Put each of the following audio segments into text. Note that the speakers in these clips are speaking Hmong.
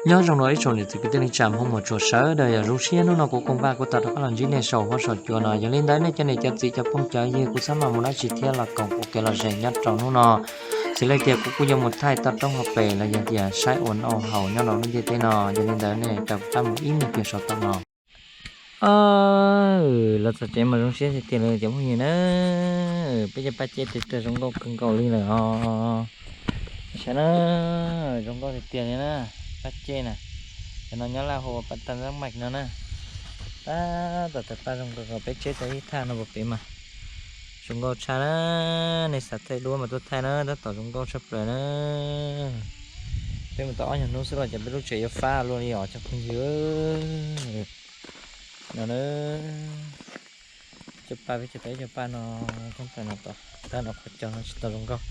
Nyob zoo no ib tsoom niam txiv kwv tij neej tsa Hmoob muam tshua sawv daws, yog zoo siab hnub no kuv Koom Vaj kuj tau rov qab los ntsib nej saum huab saum cua no. Yog li ntawd nej cov niam cov txiv cov phooj cov ywg, kuv txhob maj mus dab tsi thiab los koom kuv kev lom zem nyob rau hnub no. Tsis li tias kuv kuj yuav mus thaij toj roob hauv pes los yog tias saib ua noj haus nyob rau lub ntiaj teb no. Yog li ntawd nej caum kuv pab mus ib me pliag saum toj no. Los txog tsev mas zoo siab tiag tiag li cov phooj ywg na. Peb cov paj ceb tes taw zoo nkauj kawg nkaus li lawm os. Saib na, zoo nkauj tiag tiag li na. Paj ceb na, cov no nyob Laj hu ua paj tag zab maim no na. Tab tom tawg paj zoo nkauj, peb tseb tau ib thaj no puas pem mas zoo nkauj tshaj na. Nej xav thaij duab mas tuaj thaij na, tab tom zoo nkauj tshaj plaws na. Peb mus tau ob nyuag hnub xwb los ces peb lub tsev yuav fab luaj li os cov phooj ywg. No na, cov paj peb cov paj, cov paj no, thoob plaws no, tab no qhov cos no tsis tau zoo nkauj,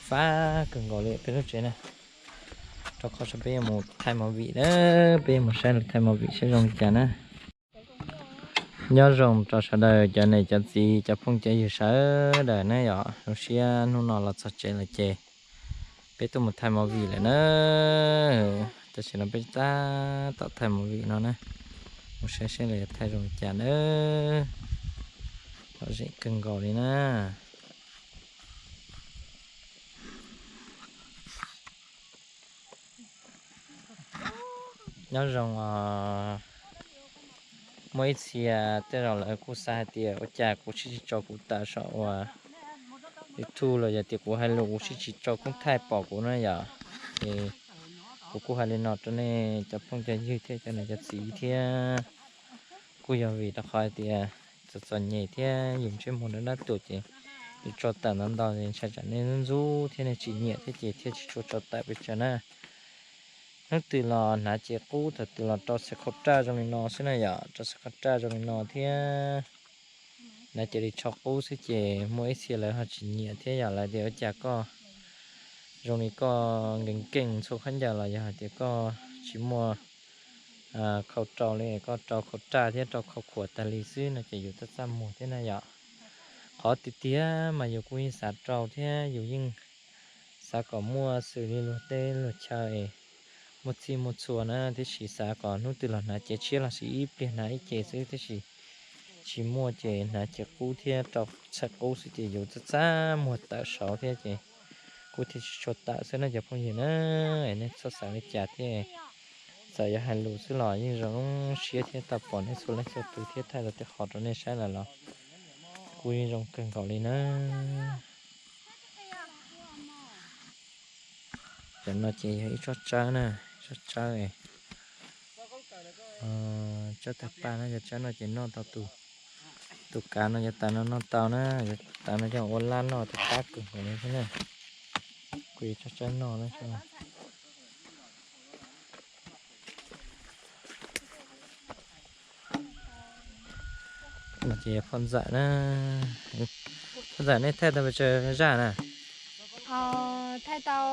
fab kawg nkaus li peb lub tsev na. Rau qhov peb yuav mus thaij movie na, peb yuav mus saib lawv thaij movie saib zoo li cas na. Nyob zoo rau sawv daws cov niam cov txiv cov phooj cov ywg sawv daws na yom, zoo siab hnub no los txog tsev lawm ces peb tuaj mus thaij movie lawm na. Tam sim no peb tab tom thaij movie no na, mus saib saib lawv yuav thaij zoo li cas na. Lom zem kawg nkaus li na. Nyob zoo os. Muaj ib txhia tej zaum lawv kuj xav hais tias ua cas kuv sib tsis tso kuv tawm saum uas YouTube los yog tias kuv hais lus kuv sib tsis tso koob thaij pom kuv na yom. Es kuv kuj hais li no rau nej cov phooj cov ywg thiab cov niam cov txiv thiab. Kuj yog vim rau qhov hais tias txom txom nyem thiab yus ntsej muag dab dab tuam ces yus tso tawm ntau ntau es ntshai tsam nej ntxub thiab nej tsis nyiam thiab ces thiaj tsis tshua tso tawm pes tsawg na. Hnub twg los hnav cev qub, thaum twg los rau xav khau raj zoo li no xwb na yom, rau xav khau raj zoo li no thiab hnav cev li tsho qub xwb ces muaj ib txhia lawv ho tsis nyiam thiab yom, lawv tias ua cas koj zoo li koj nkees nkees txhua khaub ncaws los yog hais tias koj tsis muaj khau rau li, koj rau khau raj thiab rau khau khuam tag li xwb no ces yus txaj txaj muag thiab na yom. Qhov tiag tiag mas yus kuj yeej xav rau thiab yus yeej xav kom muaj xws li luag teb luag chaw es muaj txhij muaj txhua na, tiam sis xav kom hnub twg los hnav cev tshiab los sis ib pliag hnav ib ce xwb, tiam sis tsis muaj ces hnav cev qub thiab rau txhais qub xwb ces yus txaj txaj muag tawm saud thiab ces kuv thiaj tsis tshua tawm xwb na cov phooj ywg na. Nej txhob xav li cas thiab, txawm yog hais lus xwb los yeej zoo siab thiab tau pom nej txhua leej txhua tus thiab thaij tau tej qhov rau nej saib lawm los kuv yeej zoo kawg nkaus li na. Cov no ces yog ib tsob tsawb na, tsob tsawb, tsawb tawg paj na, cov tsawb no ces noj tau tus, tus kav no cov taws no noj tau na, cov taws no coj ua laj noj tau qab kawg nkaus li thiab na. Kuv tsob tsawb noj na. No ces phauj ntxawm na, phauj ntxawm nej thaij tau pes tsawg zaj na? Thaij tau,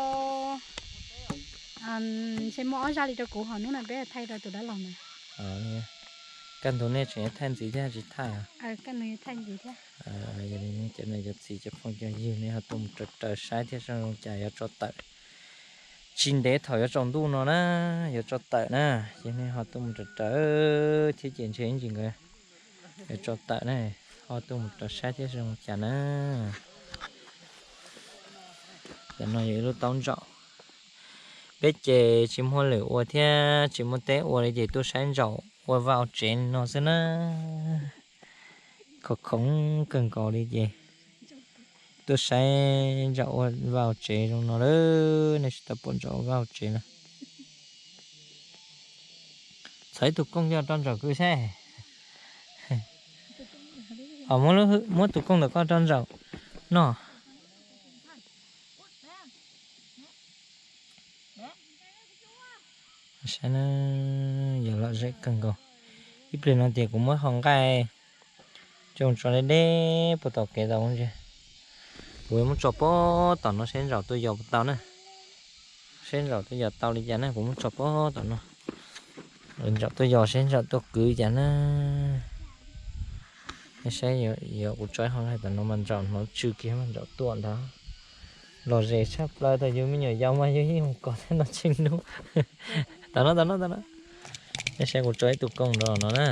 ntshe muaj ob zaj li rau kuv, ho hnub no peb thaij rau tus dab laug na. Kaj ntug nej tseem thaij ntxiv thiab tsis thaij? Cov niam cov txiv cov phooj cov ywg nej ho tuaj mus raws raws saib thiab zoo zoo cas yuav tso tawm. Tsis ntev thaum yuav tsaus ntuj no na, yuav tso tawm na, ces nej ho tuaj mus raws raws thiab ces ntshe ib ntsis nkawd yuav tso tawm na, ho tuaj mus raws saib thiab zoo cas na. Cov no yog ib lub taub ntsaum. Peb ces tsis muaj lwm ua thiab tsis muaj teb ua li ces tuaj saib ntsaum ua vaj ua tsev li no xwb na. Khoom khoom kawg nkaus li ces tuaj saib ntsaum ua vaj ua tsev zoo no lawm, nej tsis tau pom ntsaum ua vaj ua tsev na. Txhawm ib tug kooj coj rau ntsaum kwv saib. Ho muab tus kooj ntawm koj rau ntsaum noj. Saib na, yog lom zem kawg nkaus. Ib pliag no ces kuv muab qhov nqaij coj tso deb deb puag tom kev tau ntsia. Kuv yuav muab tso puag tom no seb ntsaum tuaj yos puas tau na. Seb ntsaum tuaj yos tau li cas na, kuv muab tso puag tom no. Ntsaum tuaj yos seb ntsaum tuaj kwv li cas na. Saib, yog kuv tso ib qho nqaij tom no mas ntsaum hnov tsw kiag mas ntsaum tuaj ntag. Lom zem tshaj plaws, thaum yus me nyuam yaus mas yus yeej mus kos tej no tsheej hnub. Tau no, tau no, tau no. Nej saib kuv tso ib tug kooj rau no na.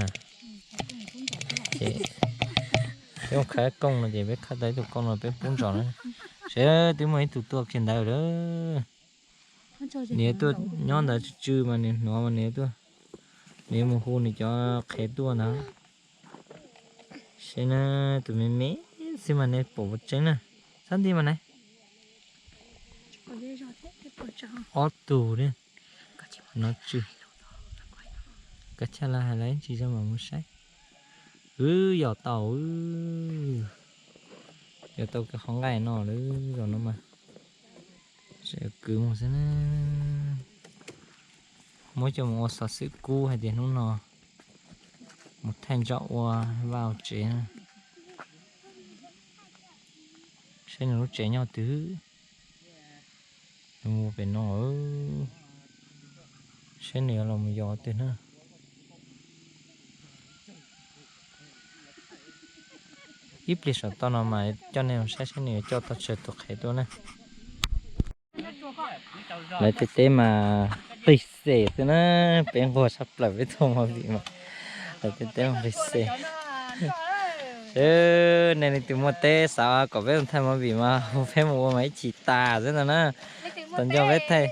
Ces peb mus khawb kooj no ces peb khawb tau ib tug kooj no peb pub ntsos na. Seb twb muaj ib tug tuaj kiag ntawd lawm. Nws tuaj nyob ntawd tsw tsw mas nws hnov mas nws tuaj. Nws mus hu nws cov qhev tuaj ntawd. Seb na, tus me me xwb mas nej pom puas tseeb na. Txhob nti mas na. Ob tug li. No tsw. Kav chaj la hais lawv tsis zoo mas mus saib. Wb yos tau, yos tau kiag qhov nqaij no lawm zaum no mas. Kwv mus xwb na. Muab coj mus ua xov xwm kub hais tias hnub no mus thaij ntso ua vaj ua tsev. Saib nws lub tsev nyob twg. Nws mus pem no, saib nws yuav los mus yos twg na. Ib pliag saum toj no mas coj nej mus saib saib nws yuav coj tau tsawg tus qhev tuaj na. Lawv tej teb mas qis xes xwb na, peb nquag tshaj plaws peb tuaj movie mas. Lawv tej teb mas qis xes. Seb nej leej twg muaj teb xav kom peb mus thaij movie mas hu peb mus ua mas ib chim tas xwb ntag na. Tau nco peb thaij,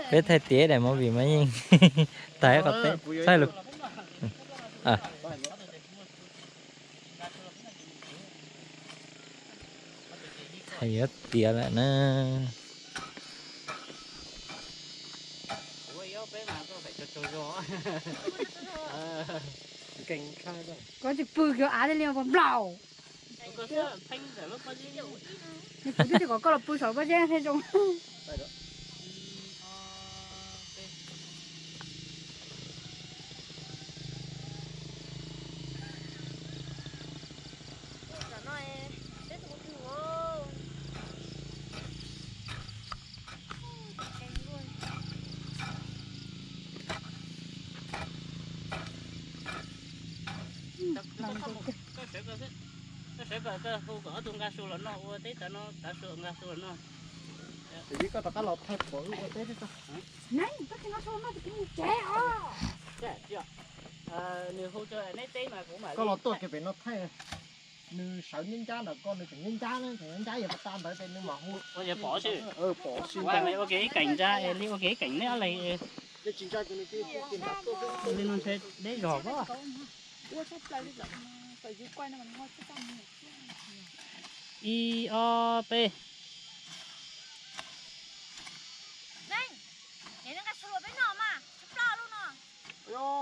peb thaij tiav daim movie mas yeej tag ib qhov teb txhais lus. Thaij yuav tiav lawm na. Koj tsis pw kiag av li nplaum. Kuv twb tsis kom koj los pw saum pob zeb thiaj zoo. Koj sawv kom koj hu kom ob tug nqa su los noj ua teb, tav no tav su nqa su los noj. Koj rov qab los thaij pom wb ua teb thiab tso. Neb, koj tsis nqa su los noj ces kuv mus tsev os. Nws hu rau neb teb mas kuv mam li. Koj los tuaj kiag pem no thaij. Nws sawv nyob ncab ntawm koj, nws tseem nyob ncab na, tseem nyob ncab yog pas tas ntawd ces nws mam hu. Ua ces pom xwb. Pom xwb. Ua li ua kev ib keem ntsa, li ua kev ib keem neb ob leeg. Li no ntshe deb zog ko. Ib ob peb.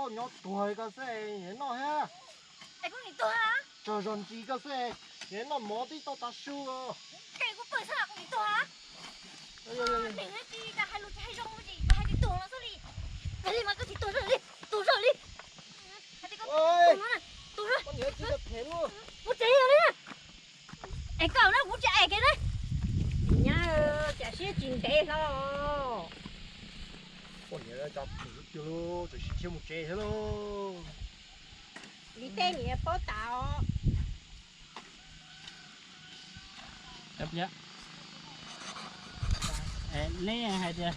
Nyob tuag koj xwb, noj thiab. Tsaug zog ntsis koj xwb, noj mov twb tau tav su. Ua tsev li. Es koj na kuv tsis es kev na. Nyab, cas siab tsis ntev hlo. Poj niam tsa pwm tiag lauj, txawm sib thiab mus tsev thiab lauj. Vim tej niam paub tas os. Neb hais tias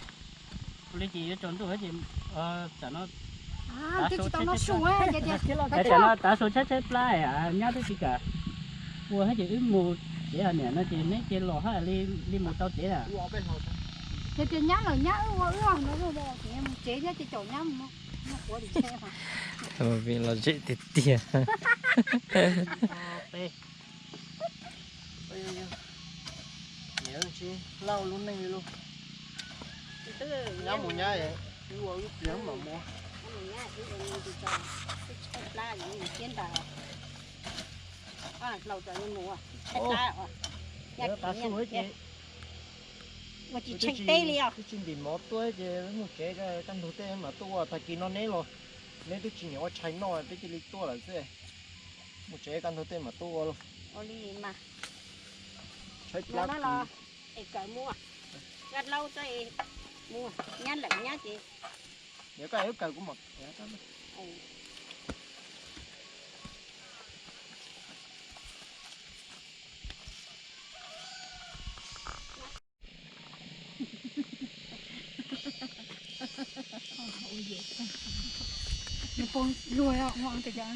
ua li ces yuav tsaus ntuj ces tam no, tam no tav su tshaib tshaib plab, nyab twb tsis kam ua thiab ces wb mus tsev niam no ces neb cia los hab li mus tau tsev na. Ces tias nyab lawm nyab wb ua wb no ces mus tsev thiab ces caum nyab mus. Vim los zem tiag tiag. Niam tsis lauj lub neej li lauj. Nyab mus nyab, wb ua wb pliag mam mus. Ua tsis tsheej teb li os. Twb tsis ntim mov tuaj ces mus tsev, kaj ntug tej mam tuaj ua. Tag kis no neb los, neb twb tsis nyiam ua tshais noj peb cia li tuaj lawm xwb. Mus tsev kaj ntug tej mam tuaj ua lauj. Ua li mas. Tshaib plab los es kawm mus, nyab laub txoj mus, nyab lawm nyab ces. Yog koj wb kawm kuv mam.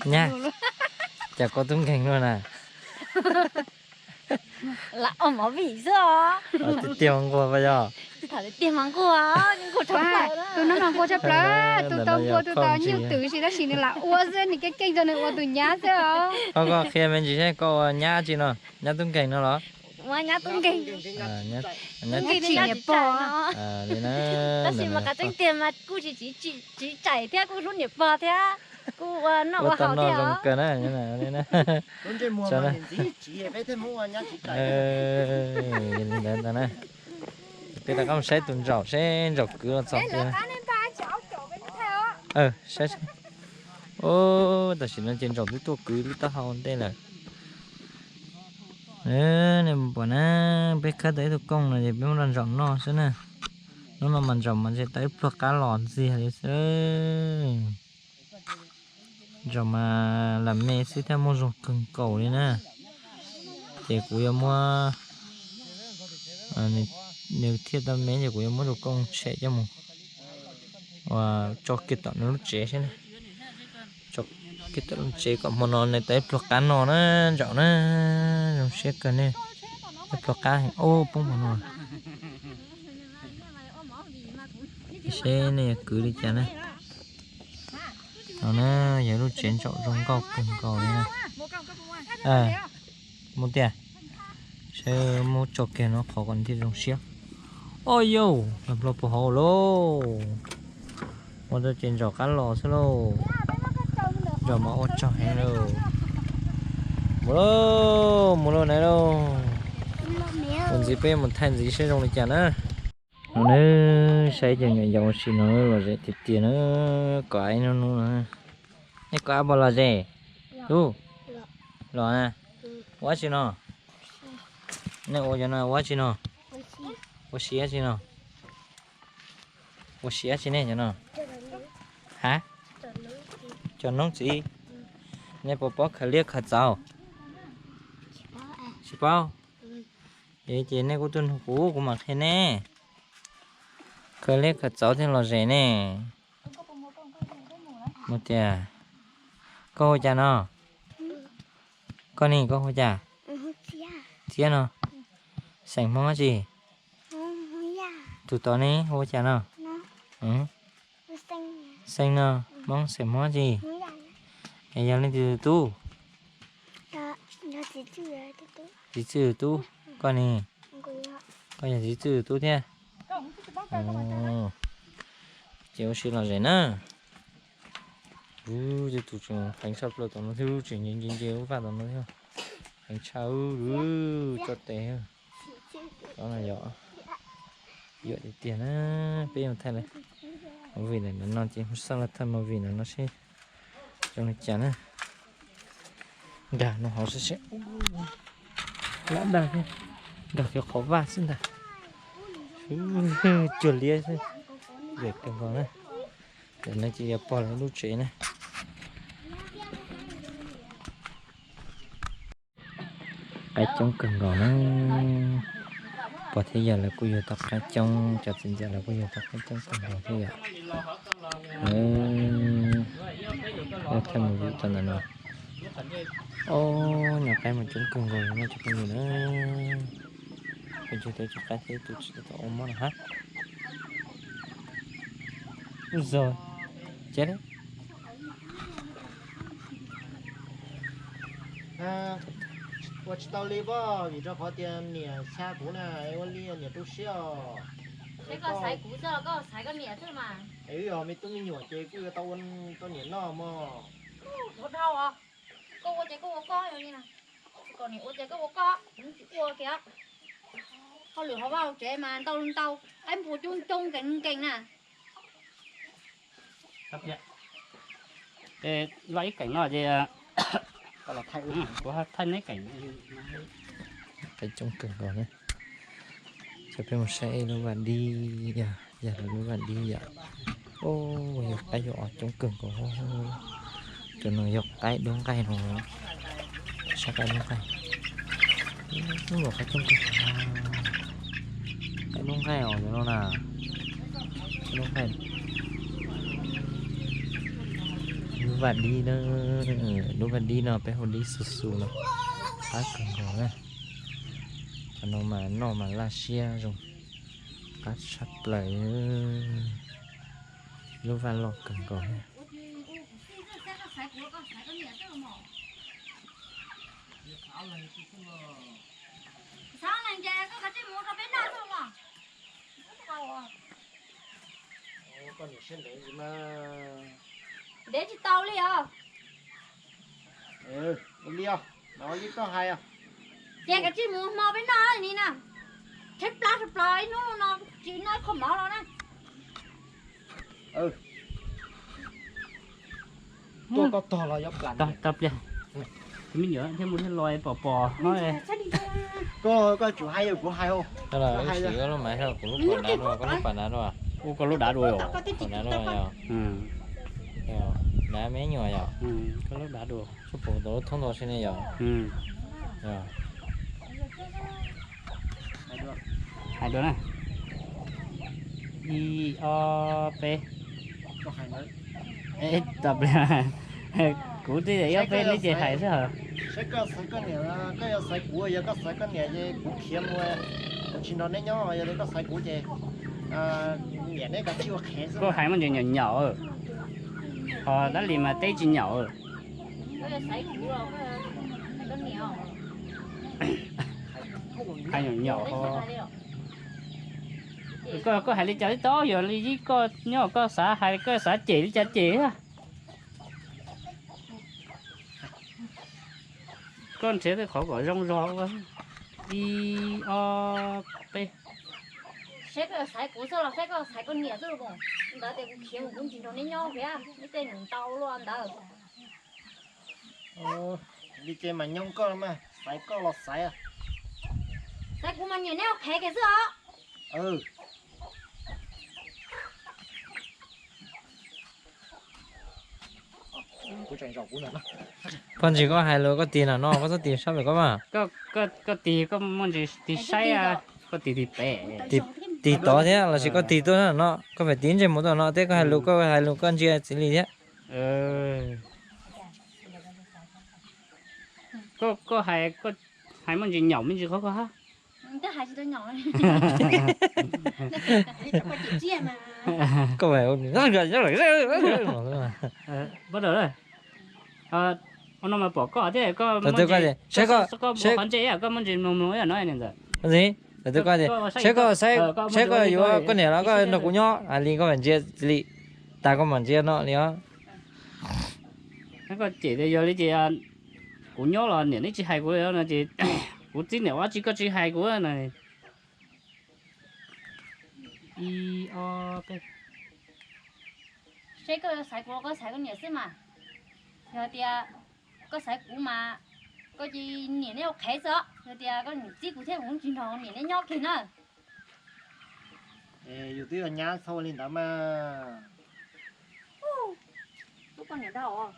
Nyab, cas koj tub nkeeg luaj na? Lam ua movie xwb os. Tiag tiag mas nquag pas yog? Tsis tham tiag tiag mas nquag, nquag tshaj plaws. Tus no mas nquag tshaj plaws, tus tau nquag tus tau nyuj twm si tab sis nws lam ua xwb, nws keej keej rau nws ua tus nyab xwb os. Koj, koj qhia me ntsis seb koj ua nyab tsi no, nyab tub nkeeg no los? Ua nyab tub nkeeg. Nyab tsim niam pog. Tab sis mas qhov tseeb tiag mas kuj tsis, tsis tsim thiab kuj hlub niam pog thiab, kuj ua noj ua haus thiab os. Peb rov qab mus saib tus ntsaum seb ntsaum kwv los txog tiag. Tam sim no ces ntsaum twb tuaj kwv lub taub hau ntej lawm. Nej pom na, peb khawb tau ib tug kooj no ces peb muab rau ntsaum noj xwb na. Hnub no mas ntsaum mas ntshe tau ib pluag qab los ntxiag li xwb. Ntsaum mas lam me xwb thiaj muaj zoo kawg nkaus li na. Ces kuv yuav muab, nws thiaj tau me ces kuv yuav muab tus kooj tshem coj mus ua tso kiag tom nws lub tsev seb na. Tso kiag tom lub tsev kom hmo no nws tau ib pluag qab no na, ntsaum na. Zoo siab kawg ne, ib pluag qab heev. Ub, poob hmo no. Seb nej yuav kwv li cas na. No na, yog lub tsev ntsaum zoo nkauj kawg nkaus li na. Mus tiag, seb muab tso kiag no qhov kom thiaj zoo siab. Oj yau, los nplo puag hauv lauj. Ua rau ces ntsaum qab los xwb lauj. Ntsaum mas ua tsaug heev lauj. Mus lauj, mus lauj na lauj. Mus ntxiv, peb mus thaij ntxiv seb zoo li cas na. No na, saib cov nyuam yaus ua si no lom zem tiag tiag na. Kom ib hnub hnub no. Nej kom ab puas lom zem? Tub, los na. Ua dab tsi no? Nej ua cov no ua dab tsi no? Ua si dab tsi no? Ua si dab tsi nej cov no? Ha? Cov noob txiv. Nej puas paub khaws liab khaws txauv? Tsis paub. Ces nej kuj tuaj nug kuv, kuv mam qhia nej. Khaws liab khaws txauv thiaj lom zem ne. Mus tiag. Koj hu cas no? Koj ne, koj hu cas? Txiab no. Xeem Hmoob dab tsi? Tus tod ne hu ua cas no? Xeem no, Hmoob xeem Hmoob dab tsi? Es yog leej twg tus tub? Txiv Txwj tus tub. Koj ne? Koj yog Txiv Txwj tus tub thiab. Ces ua si lom zem na. Ub, tej tus tseem heev tshaj plaws tom no thiab, tseem nce nce nce lub vaj tom no thiab. Heev tshaj, tso tes. Cov no yog yuam tiag tiag na. Peb yuav thaij movie ntawm no ces xaj los thaij movie ntawm no seb zoo li cas na. Nkag no hauv seb seb. Lab dag thiab, nkag kiag qhov vaj xwb ntag. Cuag liab xwb. Zem kawg nkaus na. Ntawm no ces yuav pog lawv lub tsev na. Qaib coob kawg nkaus na. Pog thiab yawg lawv kuj yug tau qaib coob, cov txiv ntxawm lawv kuj yug tau qaib coob kawg nkaus thiab yom. Lawv thaij movie tau ntawm no. Ob, nyuam qaib mas coob kawg nkaus li no cov phooj ywg na. Peb cug tau ib tug qaib thiab ib tug tsis tau ua mob no hab. Ub zog, ces ua tsis tau li pob, vim rau qhov tias niam xya kuv na, ua li niam tu siab os. Es koj xaiv kuv xwb los koj xaiv koj niam xwb mas. Es wb yog me tub me nyuam ces kuj yuav tau ua rau niam noj mog. Ua dhau os. Koj ua ces koj ua koj li na. Kom niam ua ces koj ua koj, tsis ua kiag. Hauj lwm hauv vaj hauv tsev mas ntau ntau, qaib npua coob coob nkees nkees na. Vaj ib keem no ces kuv thaij neb keem. Qaib coob kawg nkaus na. Ces peb mus saib lub vaj dib, yog lub vaj dib yom. Yog qaib yog os coob kawg nkaus. Cov no yog qaib dub nqaij no. Saib qaib dub nqaij. Ub, qaib coob kawg. Qaib dub nqaij os cov no na. Qaib dub nqaij. Lub vaj dib na, lub vaj dib no peb hu dib xu xu no, qab kawg nkaus na. Cov no mas noj mas laj siab zoo, qab tshaj plaws. Lub vaj loj kawg nkaus. Ntev tsis tau li os. Li os, no li koj hais os. Ces kav tsij mus hmo peb noj ni na. Tshaib plab tshaib plaws ib hnub no tsis noj ib qho mov los na. Tuaj koj tog los yuav plam. Tog pliag. Tus me nyuam thiaj mus thiaj los pom pom. Koj, koj tsum hais, kuv hais. Koj lub pas nav dua, koj lub pas nav dua. Ua koj lub dav dua os. Nav dua yog. Nav me nyuam yog. Koj lub dav dua. Tsuas pom tau lub thoob ntau si ne yog. Hais dua na. Ib ob peb. Kuv twb ib ob peb li ces hais xwb hos. Saib koj xaiv koj niam, koj yuav xaiv kuv, yog koj xaiv koj niam ces kuv khiav mus, kuv tsis nrog neb nyob, yog tias koj xaiv kuv ces niam neb kav tsij ua qhev xwb. Koj hais muaj ntsis nyaum nyaum, ho dab li mas teb tsis nyaum. Hais nyaum nyaum, koj hais li cas twb tau, yog li koj nyob koj xav hais koj xav cem li cas cem. Koj nrhiav tej qhov kom zoo zog ua. Ib ob peb. Saib koj xaiv kuv xwb los saib koj xaiv koj niam xwb los. Ntawd tias kuv khiav mus kuv tsis nrog neb nyob kiag, neb tej nws ntau luaj ntawd. Li ces mas nyoo koj mas, xaiv koj los xaiv. Xaiv kuv mas niam neb ua qhev kiag xwb os. Poj ntsis, koj hais lus koj tig no no, koj txhob tig sab pem koj mas. Koj tig, koj muaj ntsis tig saib, koj tig tig pem. Tig tod thiab los sis koj tig tuaj no, koj pem tig ntsej muag tuaj no thiab koj hais lus, koj hais lus koj ntsia txiv Lis thiab. Koj hais, hais muaj ntsis nyaum me ntsis qhov koj hab. Koj, ua no mas pom koj thiab koj, koj muaj ntsis mloog mloog ib yam no ntawd. Saib koj, saib koj yuav koj niam los koj nrog kuv nyob li, koj mam ntsia li, tas koj mam ntsia no li os. Koj cem tias yog li ces kuv nyob los niam neb tsis hais kuv no ces kuv txib niam ua tsi koj tsis hais kuv na. Ib ob peb. Seb koj xaiv kuv los koj xaiv koj niam xwb mas. Yog tias koj xaiv kuv mas koj cia niam neb ua qhev xwb os. Yog tias koj txib kuv thiab kuv tsis nrog niam neb nyob kiag na. Yus twb yog nyab txhob ua li ntawd mas. Tub koj niam ntag os,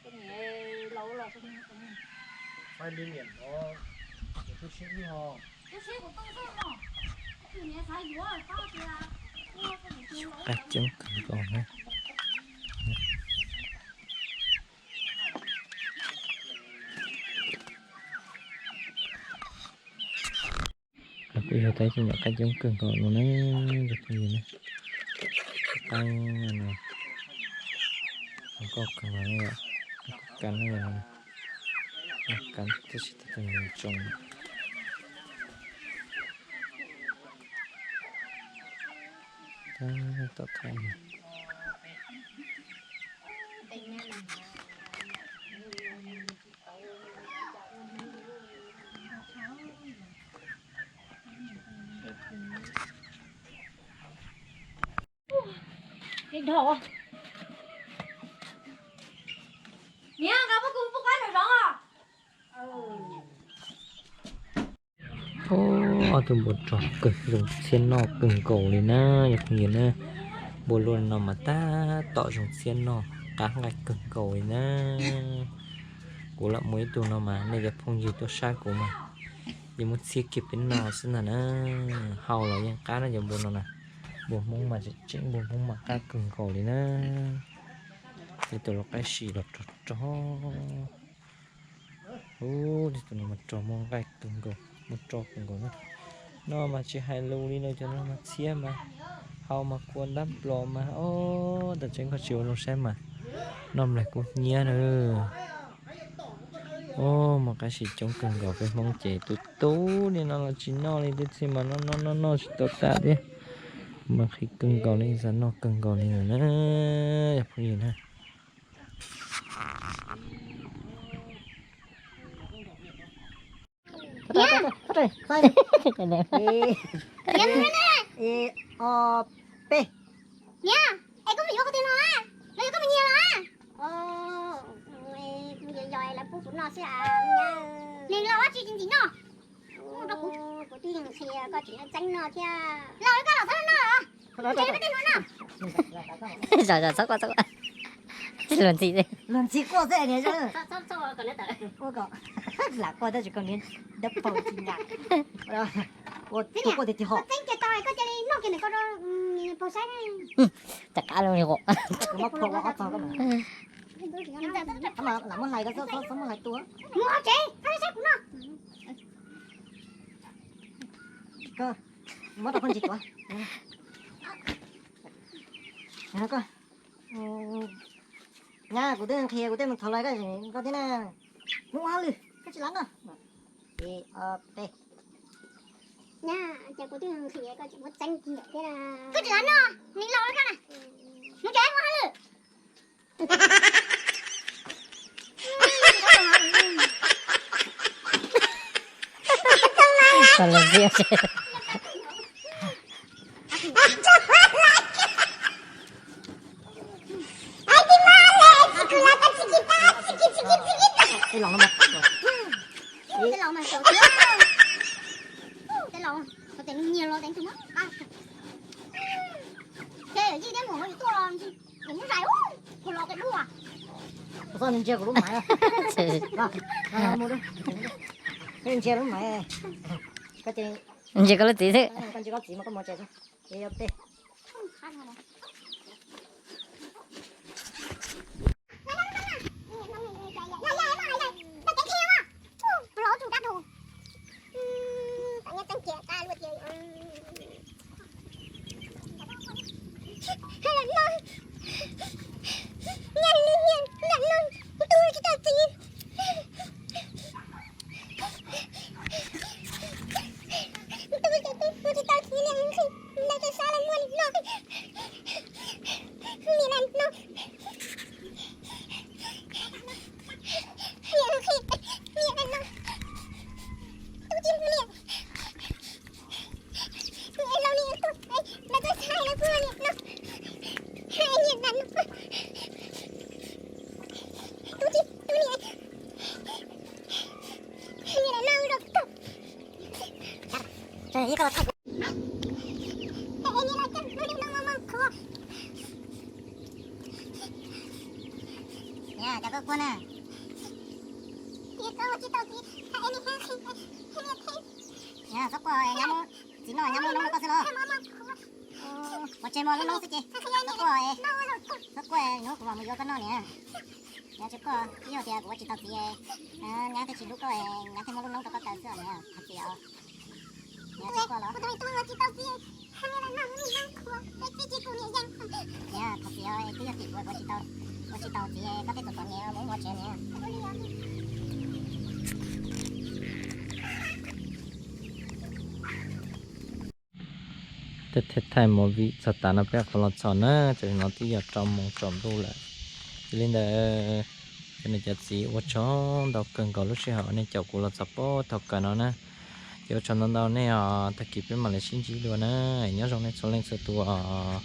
koj niam laus los. Hais li niam no, tu siab ib ho. Tu siab kuv tu xwb no. Tus niam xav yuav pab tias ua koj niam tu. Qab coob kawg nkaus na. Kuj yog tau ib tug nyuam qab coob kawg nkaus no na, cov phooj ywg na. Qab no, koj kawg no, kab no, kab tab sis tau tus ntoo. Tom thab no. Ob tug npua rog kawg zoo txhiab noj kawg nkaus li na cov phooj ywg na. Npua luaj no mas tab tom zoo txhiab noj qab nqaij kawg nkaus li na. Kuv lam muaj ib tug no mas nej cov phooj ywg tuaj saib kuv mas yeej muab txhiab kiag peb noj xwb ntag na. Hau los yeej qab na cov npua no na. Npua Hmoob mas tseem npua Hmoob mas qab kawg nkaus li na. Ib tug lau qaib si los rog rog. Ub, tus no mas rog muaj nqaij kawg nkaus, muaj roj kawg nkaus na. No mas tsis hais lus li no, cov no mas txhiab mas, hau mas kua ntab plos mas, ob, tam tseeb koj tsis ua zoo saib mas noj nplaig kub hnyiab na. Ub, muaj qaib si coob kawg nkaus, peb Hmoob ces tus tub li no los tsis noj li, twb txhij mas noj noj noj noj tsis tau tas thiab. Mas qhib kawg nkaus li, xav noj kawg nkaus li lawm na, yog phooj ywg na. Ib, ob, peb. Niam, es koj mus yuav qhov twg los? Los yog koj mus nyiag los? Kuv yog yog lawv pub kuv noj xwb. Nws los dab tsi tsis ntxim noj? Kuv twb yeej qhia koj tsis txeeb noj thiab. Los koj los txhob noj. Txhob koj, txhob koj. Luag ntxhi, luag ntxhi quaj xwb niam. Lam quaj tab sis koj niam dab paug tsis nqa. Ua tus quaj tiag tiag ho. Txeeb kiag tau koj cia li noj kiag ntawm koj rau paug saib. Rov qab los li. Kuv muab phau ua ob txog koj mas. Lam muab hlais koj, txhob muab hlais tua. Mus hauv tsev, koj saib kuv no. Koj muab rau koj ntsis tuav. Koj, nyab, kuv twb qhia kuv tej mus thov lais koj, koj thiab na. Mus ua hauj lwm, koj tsis lam noj. Ib, ob, peb. Nyab, ces kuv twb qhia koj tsis muab txeeb kiag thiab na. Koj tsis lam noj, nws laus lawm koj na. Mus tsev ua hauj lwm. Tau los ntxias. Tej laus mas, tej laus, tej laus nyiag los tev tus no. Ces yij thiab mus yuav tuaj los nws muab zais ub, kuv los tais dua. Koj txhob ntsia kuv lub maiv. Ntsia lub maiv. Koj ces ntsia koj lub txiv xwb. Koj ntsia koj txiv mas koj mus tsev xwb. Ib, ob, peb. Cov koj quaj na. Txhob quaj, txiv noj nyab muab noob rau koj xwb los. Ua tsev muaj lub noob xwb ces txhob quaj, txhob quaj, hnub kuv mam mus yuav koj noj niam. Nyab tsis quaj, ib yog tias kuv ua tsis tau txiv, nyab thiaj tsis hlub koj, nyab thiaj muab lub noob rau koj kaw xwb niam, thov txim os. Nyab tsis quaj los. Niam, thov txim os, twb yog tim kuv ua tsis tau, ua tsis tau txiv, koj tej tus tuav niam mus ua tsev niam. Tej thiaj thaij movie txog tas no peb qhov los txog na, tam sim no twb yog rau moos tsaus ntuj lawm. Yog li ntawd, cov niam cov txiv ua tsaug ntau kawg nkaus lub sij hawm nej caum kuv los txog puag thaum kawg no na. Ces ua tsaug ntau ntau nej os, tag kis peb mam li sib ntsib dua na. Nyob zoo nej txhua leej txhua tus os.